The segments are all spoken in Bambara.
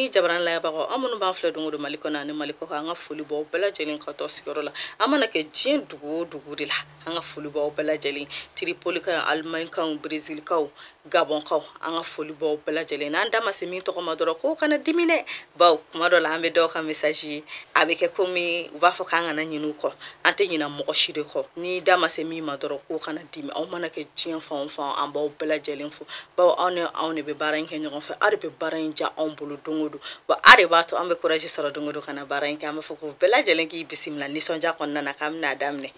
Ni jabaran layɛbagaw an minnu b'an filɛ don o don Mali kɔnɔ ani Mali kɔkan, an ka foli b'aw bɛɛ lajɛlen ka tɔ sigiyɔrɔ la. An mana kɛ diɲɛ dugu o dugu de la, an ka foli b'aw bɛɛ lajɛlen. Tiripolikaw, Alimaɲikaw, Brezilikaw, Gabɔnkaw, an ka foli b'aw bɛɛ lajɛlen. N'an da ma se min tɔgɔ ma dɔrɔn k'o kana dimi dɛ, bawo kuma dɔ la an bɛ dɔw ka message ye, a bɛ kɛ komi u b'a fɔ k'an kana ɲinɛ u kɔ. An tɛ ɲinɛ mɔgɔ si de kɔ. Ni da ma se min ma dɔrɔn k'o kana dimi. Aw mana kɛ diɲɛ fan o fan, an b'aw bɛɛ lajɛlen fo, bawo aw ni anw de bɛ baara in kɛ ɲɔgɔn fɛ. Aw de bɛ baara in diya anw bolo don o don, wa aw de b'a to an bɛ courage sɔrɔ don o don ka na baara in kɛ. An b'a fɔ k'u bɛɛ lajɛlen k'i bisimila nisɔndiya kɔnɔna na k'an bɛna a daminɛ.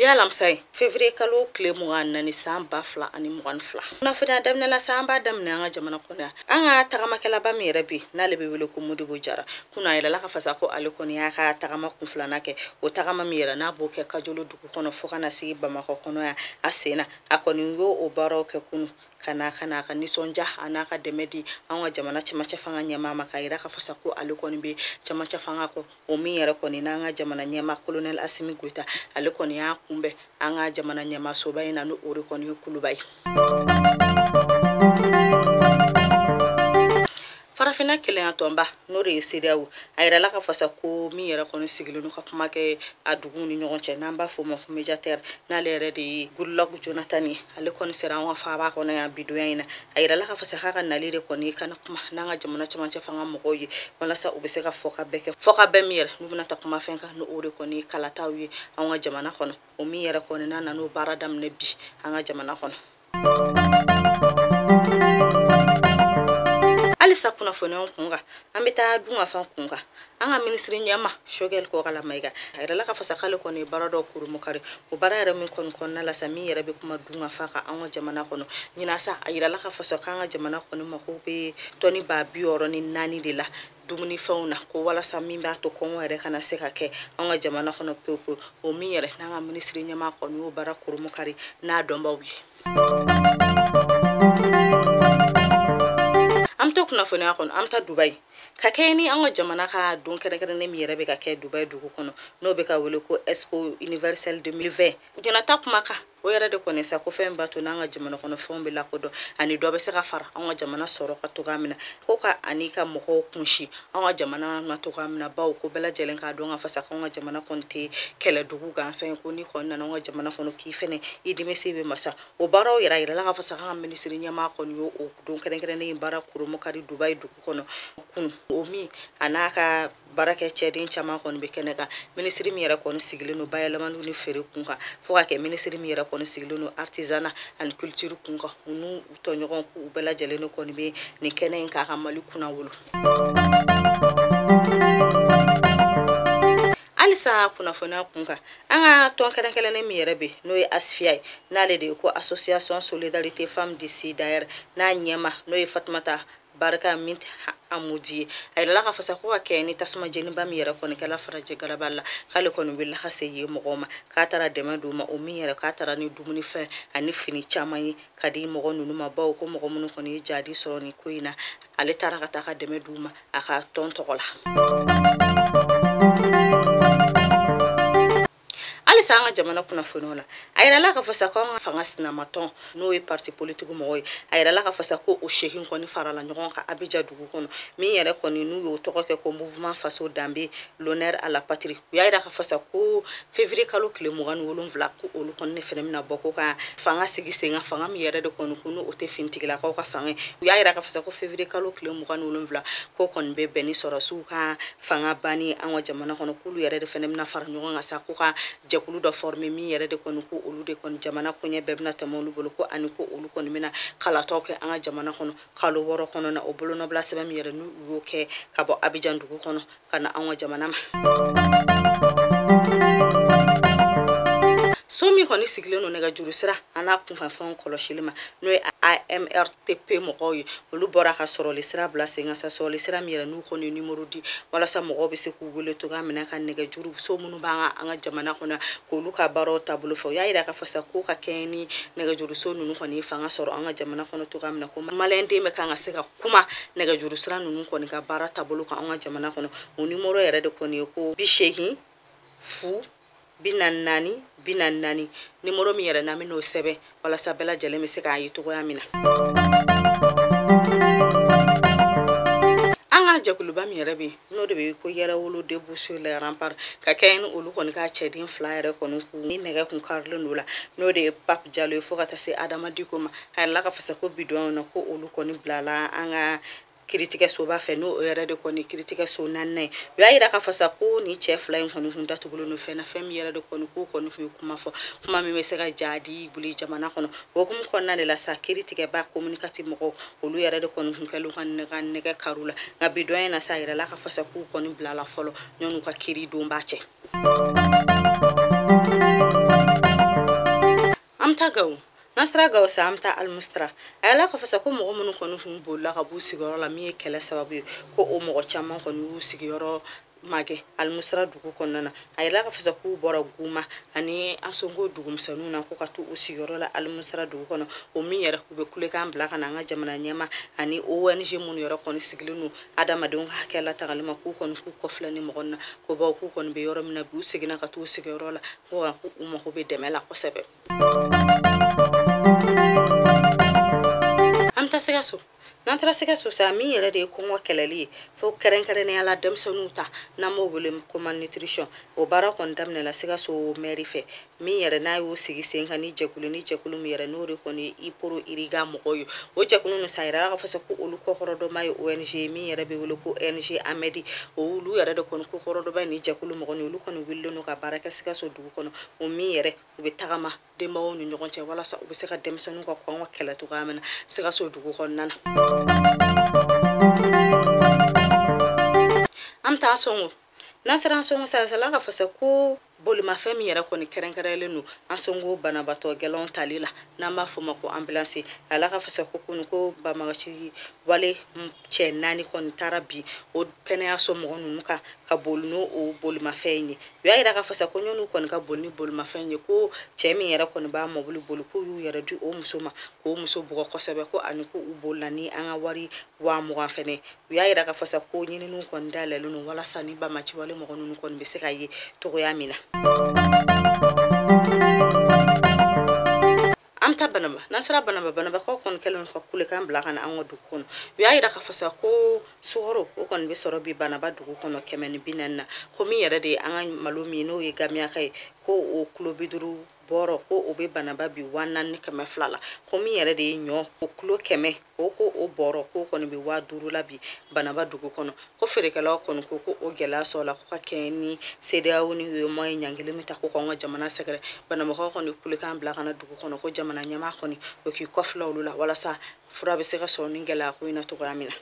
Bi alamisa ye février kalo tile 24 san 2022. Kunnafoniya daminɛ la sa, an b'a daminɛ an ka jamana kɔnɔ yan. An ka tagamakɛlaba min yɛrɛ bɛ n'ale bɛ wele ko Modibo Jara, kunun a yɛlɛla ka fasa ko ale kɔni y'a ka tagama kun filanan kɛ. O tagama min yɛrɛ n'a b'o kɛ Kajolo dugu kɔnɔ fo ka na se Bamakɔ kɔnɔ yan a sen na, a kɔni y'o o baaraw kɛ kunun ka na ka n'a ka nisɔndiya a n'a ka dɛmɛ di an ka jamana cɛmancɛ fanga ɲɛmaa ma, k'a yira ka fasa ko ale kɔni bɛ cɛmancɛ fanga kɔ. O min yɛrɛ kɔni n'an ka jamana ɲɛmaa colonel Asimi Goyita, ale kɔni y'a kunbɛn an ka jamana ɲɛmaasoba in na, n'o de kɔni ye Kuluba ye. Farafinna kelenya tɔnba n'o de ye CEDEAO, a yirala ka fasa ko min yɛrɛ kɔni sigilen don ka kuma kɛ a duguw ni ɲɔgɔn cɛ, n'an b'a fɔ o ma ko médiateur, n'ale yɛrɛ de ye Goodluck Jonathan ye, ale kɔni sera an ka faaba kɔnɔ yan bidonya in na. A yirala ka fasa k'a ka nali de kɔni ka na kuma n'an ka jamana cɛmancɛ fanga mɔgɔw ye, walasa u bɛ se ka fɔkabɛn kɛ, fɔkabɛn min yɛrɛ n'u bɛna ta kuma fɛn kan, n'o de kɔni ye kalataw ye an ka jamana kɔnɔ. O min yɛrɛ kɔni n'a nan'o baara daminɛ bi an ka jamana kɔnɔ. Halisa kunnafoniyaw kun kan, an bɛ taa dunkafa kun kan. An ka minisiri ɲɛma Choguel Kokalla Maïga, a yirala ka fasa k'ale kɔni ye baara dɔw kurumukari. O baara yɛrɛ min kɔni kɔnɔna la sa, min yɛrɛ bɛ kuma dunkafa kan an ka jamana kɔnɔ ɲinan sa, a yirala ka fasa k'an ka jamana kɔni mako bɛ tɔni 64 de la dumunifɛnw na, ko walasa min b'a to kɔngɔ yɛrɛ kana se ka kɛ an ka jamana kɔnɔ pewu pewu. O min yɛrɛ n'an ka minisiri ɲɛma kɔni y'o baara kurumukari n'a dɔnbaw ye. An bɛ to kunnafoniya kɔnɔ, an bɛ taa Dubayi ka kɛ ni an ka jamana ka don kɛrɛnkɛrɛnnen min yɛrɛ bɛ ka kɛ Dubayi dugu kɔnɔ, n'o bɛ ka wele ko Expo Universelle 2020. Ɲɛnata kumakan o yɛrɛ de kɔni sa, ko fɛn b'a to n'an ka jamana kɔnɔ fɛnw bɛ lakodɔn ani dɔ bɛ se ka fara an ka jamana sɔrɔ ka togoya min na, ko ka ani ka mɔgɔw kunsi an ka jamana ma togoya min na, bawo ko bɛɛ lajɛlen k'a dɔn ka fasa k'an ka jamana kɔni tɛ kɛlɛ dugu gansan ye, ko n'i kɔni nana an ka jamana kɔnɔ k'i fɛnɛ i denmisɛn bɛ masa. O baaraw yɛrɛ yirala ka fasa k'an ka minisiri ɲɛmaa kɔni y'o o don kɛrɛnkɛrɛnnen in baara kurumukari Dubayi dugu kɔnɔ kun, o min a n'a ka baarakɛ cɛden caman kɔni bɛ kɛnɛ kan. Minisiri min yɛrɛ kɔni sigilen don bayɛlɛmaniw ni feere kun kan, fo ka kɛ minisiri min yɛrɛ kɔni sigilen don artisanat ani culture kun kan, u n'u tɔɲɔgɔnw k'u bɛɛ lajɛlen de kɔni bɛ nin kɛnɛ in k'a ka Mali kunnawolo. Halisa kunnafoniya kun kan, an ka tɔn kɛrɛnkɛrɛnnen min yɛrɛ bɛ n'o ye ASFIA ye, n'ale de ye ko Association Solidarité Femmes d'ici d'ailleurs, n'a ɲɛma n'o ye Fatumata Barika Mint Amudi ye, a yirala ka fasa ko ka kɛ ni tasuma jeniba min yɛrɛ kɔni kɛla farajɛ garaba la, k'ale kɔni wulila ka se yen mɔgɔw ma, k'a taara dɛmɛ d'u ma, o min yɛrɛ k'a taara ni dumunifɛn ani fini caman ye ka di mɔgɔ ninnu ma, bawo ko mɔgɔ minnu kɔni ye jadi sɔrɔ nin ko in na, ale taara ka taa ka dɛmɛ d'u ma a ka tɔn tɔgɔ la. Halisa an ka jamana kunnafoniw la, a yirala ka fasa ko an ka fanga sinamatɔn n'o ye parti politique mɔgɔw ye, a yirala ka fasa ko o 8 kɔni farala ɲɔgɔn kan Abidjan dugu kɔnɔ, min yɛrɛ kɔni n'u y'o tɔgɔ kɛ ko Mouvement Faso Danbe l'honneur à la patrie. U y'a yira ka fasa ko février kalo tile 27 ko olu kɔni ne fɛnɛ bɛna bɔ ko ka fanga sigi sen kan, fanga min yɛrɛ de kɔni ko n'o tɛ finitigilakaw ka fanga ye. U y'a yira ka fasa ko février kalo tile 27 ko kɔni bɛ bɛn ni sɔrɔsiw ka fanga banni an ka jamana kɔnɔ, k'olu yɛrɛ de fɛnɛ bɛna fara ɲɔgɔn kan sa ko ka jɛkulu dɔ former min yɛrɛ de kɔni ko olu de kɔni jamana koɲɛ bɛɛ bɛna tɛmɛ olu bolo, ko ani ko olu kɔni bɛna kalataw kɛ an ka jamana kɔnɔ kalo 6 kɔnɔ na. O bolonɔbila sɛbɛn min yɛrɛ n'u y'o kɛ ka bɔ Abidjan dugu kɔnɔ ka na an ka jamana ma. So min kɔni sigilen don nɛgɛjuru sira a n'a kunkanfɛnw kɔlɔsili ma, n'o ye AMRTP mɔgɔw ye, olu bɔra ka sɔrɔli sira bila sen kan sa, sɔrɔli sira min yɛrɛ n'u kɔni ye numéro di walasa mɔgɔw bɛ se k'u wele cogoya min na ka nɛgɛjuru so minnu b'an ka jamana kɔnɔ k'olu ka baaraw taabolo fɔ. U y'a yira k'a fɔ sa ko ka kɛɲɛ ni nɛgɛjuru so ninnu kɔni ye fanga sɔrɔ an ka jamana kɔnɔ cogoya min na, ko maliyɛnden bɛ kan ka se ka kuma nɛgɛjuru sira ninnu kɔni ka baara taabolo kan an ka jamana kɔnɔ. O numéro yɛrɛ de kɔni ye ko 80 0 44 44, nimoro min yɛrɛ n'an bɛ n'o sɛbɛn walasa bɛɛ lajɛlen bɛ se k'a ye cogoya min na. An ka jɛkuluba min yɛrɛ bɛ yen, n'o de bɛ ko Yɛrɛwolo debout sur les remparts, ka kɛ ni olu kɔni ka cɛden 2 yɛrɛ kɔni kun ni nɛgɛ kun karilen don la, n'o de ye Pape Diallo ye fo ka taa se Adama Diko ma. A yɛrɛ la ka fasa ko bidɔn na ko olu kɔni bilala an ka kiiritigɛsoba fɛ, n'o yɛrɛ de kɔni kiiritigɛso 4nan ye. U y'a yira k'a fɔ sa ko ni cɛ 2 in kɔni kun datugulen don fɛn na, fɛn min yɛrɛ de kɔni k'u kɔni kun ye kuma fɔ, kuma min bɛ se ka jadi boli jamana kɔnɔ. O hukumu kɔnɔna de la sa, kiiritigɛba communicatif mɔgɔw olu yɛrɛ de kɔni kun kɛlen ka nɛgɛ kariw la. Nka bi dɔn in na sa, a yirala k'a fɔ sa k'u kɔni bilala fɔlɔ yan'u ka kiiri donba cɛ. An bɛ taa Gawo. N'an sera Gawo sa, an bɛ taa Alimustra. A yala k'a fɔ sa ko mɔgɔ minnu kɔni kun bolila ka b'u sigiyɔrɔ la min ye kɛlɛ sababu ye, ko o mɔgɔ caman kɔni y'u sigiyɔrɔ magɛ Alimustra dugu kɔnɔna na. A yala k'a fɔ sa k'u bɔra Guma ani Ansongo dugumisɛnninw na ko ka t'u sigiyɔrɔ la Alimustra dugu kɔnɔ. O min yɛrɛ u bɛ kulekan bila ka na an ka jamana ɲɛma ani ONG minnu yɛrɛ kɔni sigilen don adamadenw ka hakɛ latagali ma, k'u kɔni k'u kɔfilɛ ni mɔgɔ na, ko bawo k'u kɔni bɛ yɔrɔ min na bi, u seginna ka t'u sigiyɔrɔ la ko nka k'u mago bɛ dɛmɛ la kosɛbɛ. An bɛ taa Sikaso. N'an taara Sikaso sa, min yɛrɛ de ye kɔngɔ kɛlɛli ye fo kɛrɛnkɛrɛnnenya la denmisɛnninw ta, n'an b'o wele ko malnutrition, o baara kɔni daminɛna Sikaso mɛri fɛ, min yɛrɛ n'a y'o sigi sen kan ni jɛkulu ni jɛkulu min yɛrɛ n'o de kɔni ye IPRO Iriga mɔgɔw ye. O jɛkulu ninnu sa, a yirala k'a fɔ sa ko olu kɔkɔrɔdɔnba ye ONG min yɛrɛ bɛ wele ko ONG Amedi, olu yɛrɛ de kɔni kɔkɔrɔdɔnba ye ni jɛkulu mɔgɔ ni olu kɔni wulilen don ka baara kɛ Sikaso dugu kɔnɔ. O min yɛrɛ u bɛ tagama denbaw ni ɲɔgɔn cɛ walasa u bɛ se ka denmisɛnninw ka kɔngɔ kɛlɛ cogoya min na Sikaso dugu kɔnɔna na. An bɛ taa Ansongo. N'an sera Ansongo sa, a ka fɔ sa ko bolimafɛn min yɛrɛ kɔni kɛrɛnkɛrɛnlen don Ansongo banabaatɔ gɛlɛnw tali la, n'an b'a fɔ o ma ko ambulance, a la ka fɔ sa ko kunun ko banbagaci wale cɛ 4 kɔni taara bi o kɛnɛyaso mɔgɔ ninnu kan ka boli n'o o bolimafɛn in ye. U y'a yira k'a fɔ sa ko ɲɔn'u kɔni ka boli ni bolimafɛn ye, ko cɛ min yɛrɛ kɔni b'a mɔbili boli, k'u y'u yɛrɛ di o muso ma k'o muso bugɔ kosɛbɛ, ko ani ko u bolila ni an ka wari 20,000 fɛnɛ. U y'a yira k'a fɔ sa ko ɲininiw kɔni dayɛlɛlen don walasa ni banbagaci wale mɔgɔ ninnu kɔni bɛ se ka ye cogoya min na. An bɛ taa Banaba. N'an sera Banaba, Banabakaw kɔni kɛlen don ka kulekan bila ka na an ka dugu kɔnɔ. U y'a yira k'a fɔ sa ko sukaro o kɔni bɛ sɔrɔ bi Banaba dugu kɔnɔ 140 na, ko min yɛrɛ de ye an ka malo min n'o ye gamiyaka ye, ko o kilo 50 bɔrɔ ko o bɛ Banaba bi 4200 la, ko min yɛrɛ de ye ɲɔ o kilo 100 o ko o bɔrɔ k'o kɔni bɛ 5000 la bi Banaba dugu kɔnɔ. Ko feerekɛlaw kɔni ko ko o gɛlɛya sɔrɔla la ko ka kɛ ni CEDEAO ni UEMOA ye ɲangili min ta ko k'anw ka jamana sɛgɛrɛ. Banabakaw kɔni kulekan bila ka na dugu kɔnɔ ko jamana ɲɛmaa kɔni o k'i kɔfilɛ olu la walasa fura bɛ se ka sɔrɔ ni gɛlɛya ko in na cogoya min na.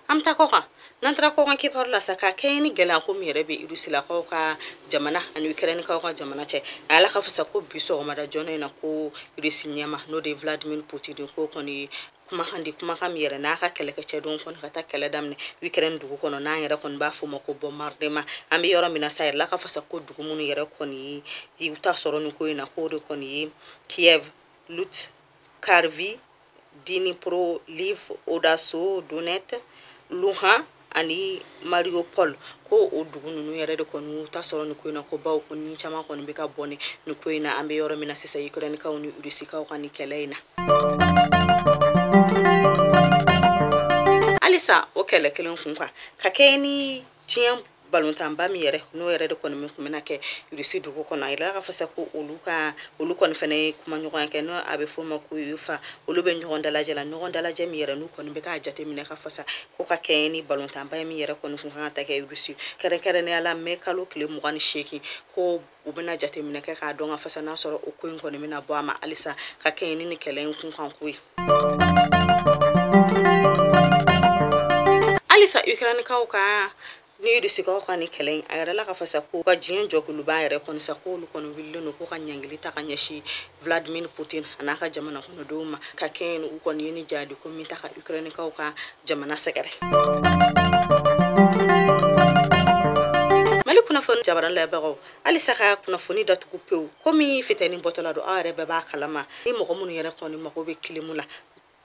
An bɛ taa kɔkan. N'an taara kɔkan kibaru la sa, ka kɛɲɛ ni gɛlɛya ko min yɛrɛ bɛ Rusilakaw ka jamana ani Ukrainekaw ka jamana cɛ, a yala k'a fɔ sa ko bi sɔgɔmada joona in na ko Rusi ɲɛma n'o de ye Vladimir Poutine ko kɔni kumakan di, kumakan min yɛrɛ n'a ka kɛlɛkɛcɛdenw kɔni ka taa kɛlɛ daminɛ Ukraine dugu kɔnɔ, n'an yɛrɛ kɔni b'a fɔ o ma ko bombardement. An bɛ yɔrɔ min na sa, a yɛrɛ k'a fɔ sa ko dugu minnu yɛrɛ kɔni y'u ta sɔrɔ nin ko in na, k'o de kɔni ye Kiev, Lutsk, Kharkiv, Dnipro, Lviv, Odessa, Donetsk, Luhansk ani Mariupol, ko o dugu ninnu yɛrɛ de kɔni y'u ta sɔrɔ nin ko in na, ko bawo ko ni caman kɔni bɛ ka bɔ nin ko in na. An bɛ yɔrɔ min na sisan, Ukrainekaw ni Rusikaw ka nin kɛlɛ in na. Halisa o kɛlɛ kelen kun kan, ka kɛ ni diɲɛ balontanba min yɛrɛ n'o yɛrɛ de kɔni min tun bɛna kɛ Rusi dugu kɔnɔ, a yirala k'a fɔ sa ko olu kɔni fɛnɛ ye kumaɲɔgɔnya kɛ, n'o a bɛ f'o ma ko UEFA, olu bɛ ɲɔgɔn dalajɛ la, ɲɔgɔn dalajɛ min yɛrɛ n'u kɔni bɛ k'a jateminɛ k'a fɔ sa ko ka kɛɲɛ ni balontanba min yɛrɛ kɔni kun kan ka taa kɛ Rusi, kɛrɛnkɛrɛnnenya la mɛ kalo tile 28, ko u bɛna jateminɛ kɛ k'a dɔn k'a fɔ sa n'a sɔrɔ o ko in kɔni bɛna bɔ a ma halisa ka kɛɲɛ ni nin kɛlɛ in kun kan ko ye. Halisa Ukrainekaw ka ni Rusikaw ka nin kɛlɛ in, a yɛrɛ la k'a fɔ sa ko ka diɲɛ jɔkuluba yɛrɛ kɔni sa k'olu kɔni wulilen don ko ka ɲangili ta ka ɲɛsin Vladimir Poutine a n'a ka jamana kɔnɔdenw ma, ka kɛɲɛ ni u kɔni ye ni jadi ko min ta ka Ukrainekaw ka jamana sɛgɛrɛ. Mali kunnafoni jabaran layɛbagaw, halisa ka kunnafoni datugu pewu komi fitɛni bɔtɔla don, aw yɛrɛ bɛɛ b'a kalama ni mɔgɔ minnu yɛrɛ kɔni mago bɛ kilimu la,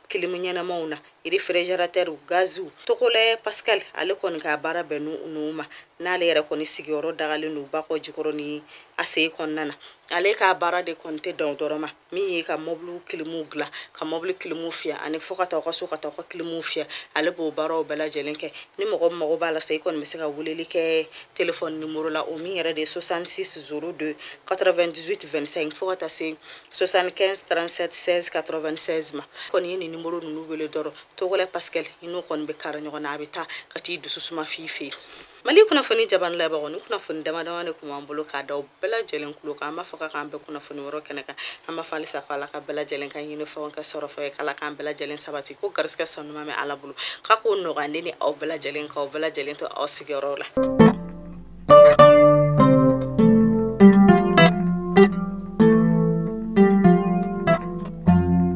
clim ɲɛnamaw na, réfrigérateur, gaziw. Togolɛ Pascal ale kɔni ka baara bɛn n'u ma, n'ale yɛrɛ kɔni sigiyɔrɔ dagalen don Bakɔ Jikɔrɔni ACI kɔnɔna na. Ale ka baara de kɔni tɛ dan o dɔrɔn ma, min ye ka mɔbiliw climuw dilan, ka mɔbili climuw fiyɛ, ani fo ka taa aw ka so ka taa aw ka climuw fiyɛ, ale b'o baaraw bɛɛ lajɛlen kɛ. Ni mɔgɔ mago b'a la sa, i kɔni bɛ se ka weleli kɛ téléphone numéro la, o min yɛrɛ de ye 66 02 98 25 fo ka taa se 75 37 16 96 ma. Kɔni ye nin numéro ninnu wele dɔrɔn, Togolɛ Pascal i n'o kɔni bɛ kara ɲɔgɔn na, a bɛ taa ka t'i dusu suma f'i fɛ yen. Mali kunnafoni jabani labagaw, ni kunnafoni dama dama de kun b'an bolo k'a da bɛɛ lajɛlen kulo kan. An b'a fɔ k'an bɛɛ kunnafoni wɛrɛ kɛnɛ kan. An b'a fɔ halisa ko Ala ka bɛɛ lajɛlen ka ɲini fɛnw kɛ sɔrɔ fɛn ye, k'Ala k'an bɛɛ lajɛlen sabati, ko garisɛgɛ sanuman bɛ Ala bolo, k'a k'o nɔgɔya ne ni aw bɛɛ lajɛlen, k'aw bɛɛ lajɛlen to aw sigiyɔrɔw la.